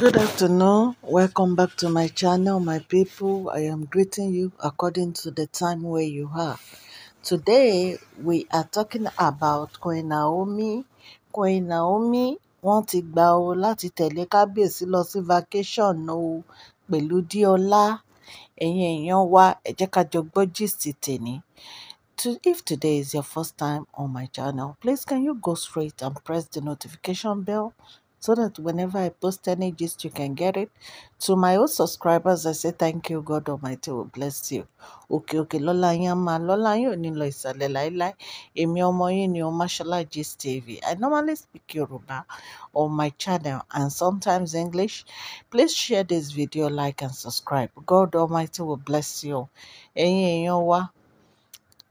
Good afternoon. Welcome back to my channel, my people. I am greeting you according to the time where you are. Today, we are talking about Queen Naomi. Queen Naomi wọ́n ti gbà o láti tẹ̀lé kábíyèsí lọ sí vacation o pẹ̀lú Déọlá. Ẹ̀yin èèyàn wa, ẹ jẹ́ ká jọ gbọ́ gist tèmi. If today is your first time on my channel, please can you go straight and press the notification bell so that whenever I post any gist, you can get it. To my old subscribers, I say thank you. God Almighty will bless you. Òkè òkè lọ́lá yín á máa lọ́lá yín ò ní lọ ìsàlẹ̀ láíláí. Èmi ọmọ yín ni o, Mashola Gist TV. I normally speak Yoruba on my channel and sometimes English. Please share this video, like and subscribe. God Almighty will bless you. Ẹ̀yin èèyàn wa,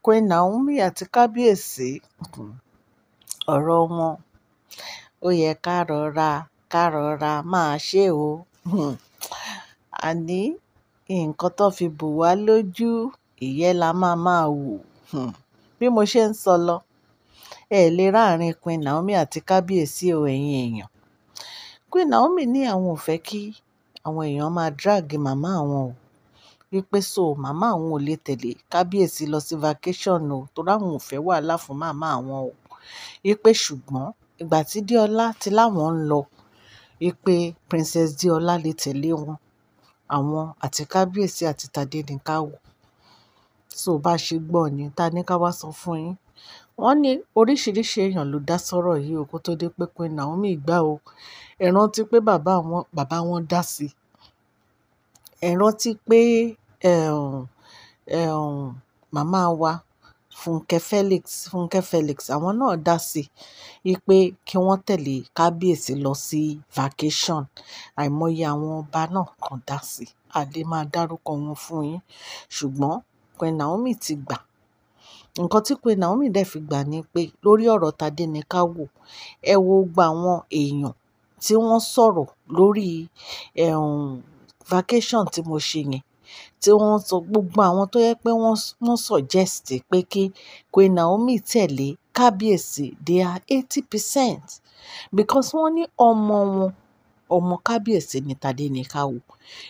Queen Naomi àti Kábíyèsí, ọ̀rọ̀ wọn ó yẹ ká rọra máa ṣe o. Àní nǹkan tó fi bò wá lójú, ìyẹ́ la máa máa wò. Bí mo ṣe ń sọ lọ, ẹ lè ráàrin Queen Naomi àti Kábíyèsí o, ẹ̀yin èèyàn. Queen Naomi ní àwọn ò fẹ́ kí àwọn èèyàn máa drag màmá àwọn o. Wípé so màmá àwọn ò lè tẹ̀lé Kábíyèsí lọ sí vacation o, torí àwọn ò fẹ́ wàhálà fún màmá àwọn o. Wípé ṣùgbọ́n ìgbà tí Déọlá ti láwọn ń lọ, wípé Princess Déọlá lè tẹ̀lé wọn, àwọn àti Kábíyèsí àti Tadéníkàwò. So bá ṣe gbọ́ ni, ta ní ká wá sọ fún yín. Wọ́n ní oríṣiríṣi èèyàn ló dá sọ́rọ̀ yìí o, kó tó dé pé Queen Naomi gbà o. Ẹ rántí pé bàbá wọn dá sí. Ẹ rántí pé màmá wa Funke Felix, àwọn náà dá sí wípé kí wọ́n tẹ̀lé Kábíyèsí lọ sí vacation. Àìmọye àwọn ọba náà kan dá sí. A lè máa dárúkọ wọn fún yín. Ṣùgbọ́n Queen Naomi ti gbà. Nǹkan tí Queen Naomi dẹ̀ fi gbà ni pé lórí ọ̀rọ̀ Tadéníkàwò, ẹ wo gbogbo àwọn èèyàn tí wọ́n sọ̀rọ̀ lórí vacation tí mo ṣe yẹn, tí wọ́n sọ gbogbo àwọn tó yẹ pé wọ́n suggest pé kí Queen Naomi tẹ̀lé Kábíyèsí, they are 80% because wọ́n ní ọmọ wọn, ọmọ Kábíyèsí ni Tadéníkàwò.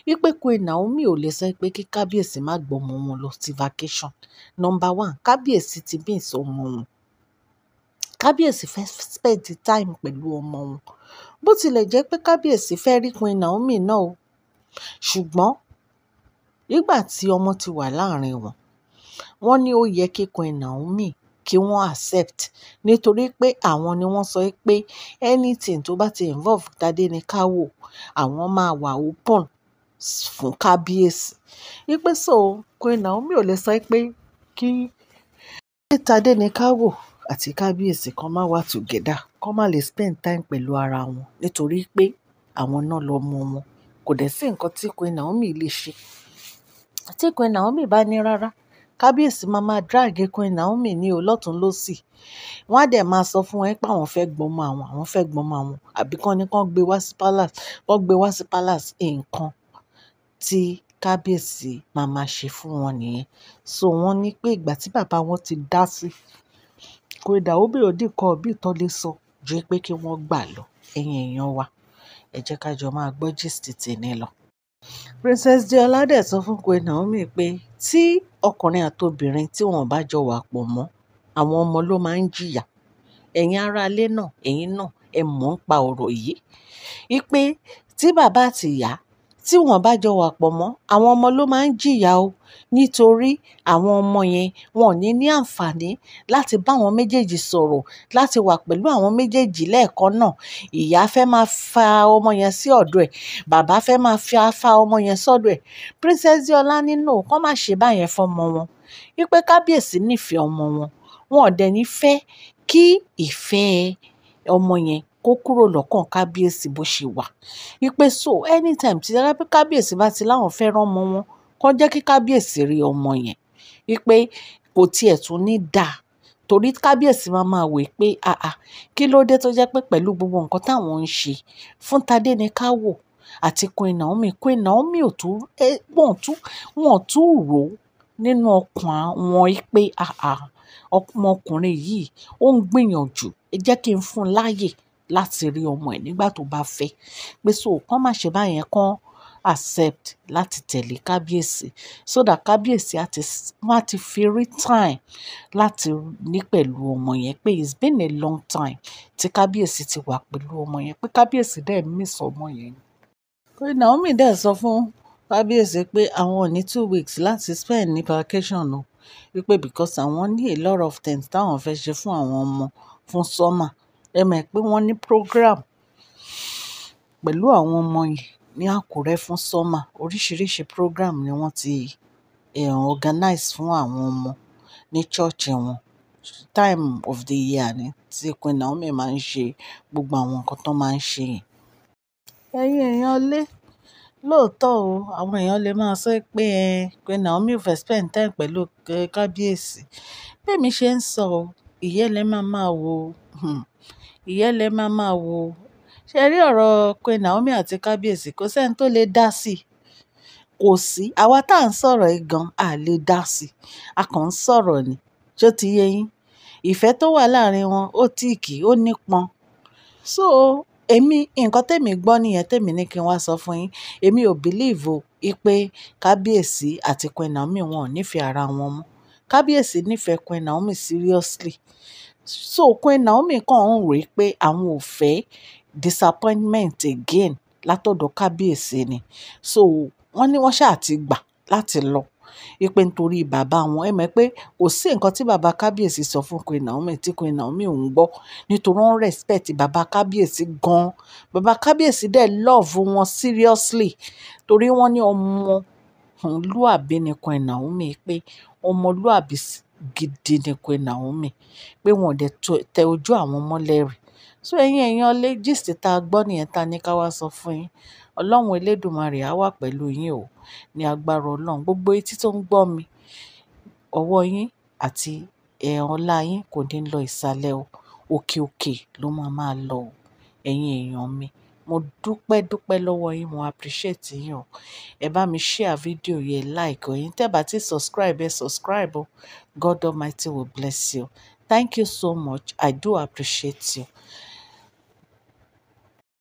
Wípé Queen Naomi ò lè sọ pé kí Kábíyèsí má gbé ọmọ wọn lọ sí vacation. Number one, Kábíyèsí ti miss ọmọ wọn. Kábíyèsí fẹ́ spend time pẹ̀lú ọmọ wọn. Bó tilẹ̀ jẹ́ pé Kábíyèsí fẹ́ rí Queen Naomi náà o. Ṣùgbọ́n nígbà tí ọmọ ti wà láàrin wọn, wọ́n ní ó yẹ kí Queen Naomi kí wọ́n accept, nítorí pé àwọn ni wọ́n sọ pé anything tó bá ti involve Tadéníkàwò, àwọn máa wà open fún Kábíyèsí. Wípé so Queen Naomi ò lè sọ pé kí Tadéníkàwò àti Kábíyèsí kan má wà together, kan má lè spend time pẹ̀lú ara wọn, nítorí pé àwọn náà lọmọ wọn. Kò dẹ̀ sí nǹkan tí Queen Naomi lè ṣe. Tí Queen Naomi bá ní rárá, Kábíyèsí máa máa drag Queen Naomi ní o lọ́tùn lósì. Wọ́n á dẹ̀ máa sọ fún ẹ pé àwọn fẹ́ gbọ́mọ àwọn, àwọn fẹ́ gbọ́mọ àwọn, àbí kán ní kán gbé wá sí palace, kán gbé wá sí palace. Nǹkan tí Kábíyèsí máa máa ṣe fún wọn nìyẹn. So wọ́n ní pé ìgbà tí bàbá wọn ti dá sí, Queen Naomi ò ní nǹkan mí tán lè sọ ju pé kí wọ́n gbà lọ. Ẹ̀yin èèyàn wa, ẹ jẹ́ ká jọ máa gbọ́ gist tèmi lọ. Princess Deola dẹ̀ sọ fún Queen Naomi pé tí ọkùnrin àti obìnrin tí wọ́n bá jọ wà pọ̀ mọ́, àwọn ọmọ ló máa ń jìyà. Ẹ̀yin ará ilé náà, ẹ̀yin náà, ẹ mọ̀ ń pa ọ̀rọ̀ yìí. Wípé tí bàbá àti ìyá tí wọ́n bá jọ wà pọ̀ mọ́, àwọn ọmọ ló máa ń jìyà o. Nítorí àwọn ọmọ yẹn wọn ò ní ní àǹfààní láti bá àwọn méjèèjì sọ̀rọ̀, láti wà pẹ̀lú àwọn méjèèjì lẹ́ẹ̀kan náà. Ìyá fẹ́ máa fa ọmọ yẹn sí ọ̀dọ̀ ẹ̀, bàbá fẹ́ máa fa ọmọ yẹn sọ́dọ̀ ẹ̀. Princess Deola ní no, kán má ṣe báyẹn fún ọmọ wọn. Wípé Kábíyèsí nífẹ̀ẹ́ ọmọ wọn, wọn ò dẹ̀ ní fẹ́ kí ìfẹ́ ọmọ yẹn kó kúrò lọ́kàn Kábíyèsí bó ṣe wà. Wípé so anytime tí Kábíyèsí bá ti láwọn fẹ́ rán ọmọ wọn, kán jẹ́ kí Kábíyèsí rí ọmọ yẹn. Wípé kò tiẹ̀ tún ní dà, torí Kábíyèsí máa máa wò pé àáà, kí ló dé tó jẹ́ pé pẹ̀lú gbogbo nǹkan táwọn ń ṣe fún Tadéníkàwò àti Queen Naomi, Queen Naomi ò tún, wọ́n tún rò nínú ọkàn wọn pé àáà, ọmọkùnrin yìí ó ń gbìyànjú, ẹ jẹ́ kí n fún un láàyè láti rí ọmọ ẹ̀ nígbà tó bá fẹ́. Pé so kán má ṣe báyẹn, kán accept láti tẹ̀lé kábíyèsí, so that kábíyèsí á ti, wọ́n á ti fi rí time láti ní pẹ̀lú ọmọ yẹn. Pé it's been a long time tí kábíyèsí ti wà pẹ̀lú ọmọ yẹn, pé kábíyèsí dẹ̀ miss ọmọ yẹn. Queen Naomi dẹ̀ sọ fún kábíyèsí pé àwọn ò ní 2 weeks láti spend ní vacation o, wípé because àwọn ní a lot of things táwọn fẹ́ ṣe fún àwọn ọmọ fún summer. Ẹ mọ̀ pé wọ́n ní program pẹ̀lú àwọn ọmọ yìí ní Àkúrẹ́ fún summer. Oríṣiríṣi program ni wọ́n ti organize fún àwọn ọmọ ní church wọn. Time of the year ni tí Queen Naomi máa ń ṣe gbogbo àwọn nǹkan tó máa ń ṣe yẹn. Ẹ̀yin èèyàn lé, lóòótọ́ o, àwọn èèyàn lè máa sọ pé Queen Naomi ò fẹ́ spend time pẹ̀lú kábíyèsí. Bí èmi ṣe ń sọ o, ìyẹ́ lẹ máa máa wo, ìyẹ́ lẹ máa máa wo. Ṣé ẹ rí ọ̀rọ̀ Queen Naomi àti kábíyèsí, kò sí ẹni tó lè dá sí i. Kò sí. Àwa tá ń sọ̀rọ̀ yìí gan, a lè dá sí i. A kàn ń sọ̀rọ̀ ni. Ṣé ó ti yé yín? Ìfẹ́ tó wà láàrin wọn, ó thick, ó nípọn. So èmi, nǹkan tí èmi gbọ́ nìyẹn tí èmi ní kí n wá sọ fún yín. Èmi ò believe o wípé kábíyèsí àti Queen Naomi wọn ò nífẹ̀ẹ́ ara wọn mọ́. Kábíyèsí nífẹ̀ẹ́ Queen Naomi seriously. So Queen Naomi kàn ń rò pé àwọn ò fẹ́ disappointment again látọ̀dọ̀ kábíyèsí ni. So wọ́n ní wọ́n ṣà ti gbà láti lọ. Wípé nítorí bàbá wọn, ẹ mọ̀ pé kò sí nǹkan tí bàbá kábíyèsí sọ fún Queen Naomi tí Queen Naomi ò ń gbọ́. Nítorí wọ́n respect bàbá kábíyèsí gan. Bàbá kábíyèsí dẹ̀ love wọn seriously. Torí wọ́n ní ọmọlúàbí ni Queen Naomi, pé ọmọlúàbí gidi ni Queen Naomi. Pé wọn ò dẹ̀ tẹ ojú àwọn mọ́lẹ̀ rí. So ẹ̀yin èèyàn lé, gist tá gbọ́ nìyẹn tá ní ká wá sọ fún yín. Ọlọ́run elédùmarè á wà pẹ̀lú yín o, ní agbára Ọlọ́run. Gbogbo etí tó ń gbọ́ mi, ọwọ́ yín àti ọlá yín kò ní lọ ìsàlẹ̀ o. Òkè òkè ló máa máa lọ o. Ẹ̀yin èèyàn mi, mo dúpẹ́ dúpẹ́ lọ́wọ́ yín, mo appreciate yín o. Ẹ bá mi share video yẹn, like o. Ẹ̀yin tí ẹ bá ti subscribe, ẹ subscribe o. God Almighty will bless you. Thank you so much. I do appreciate you.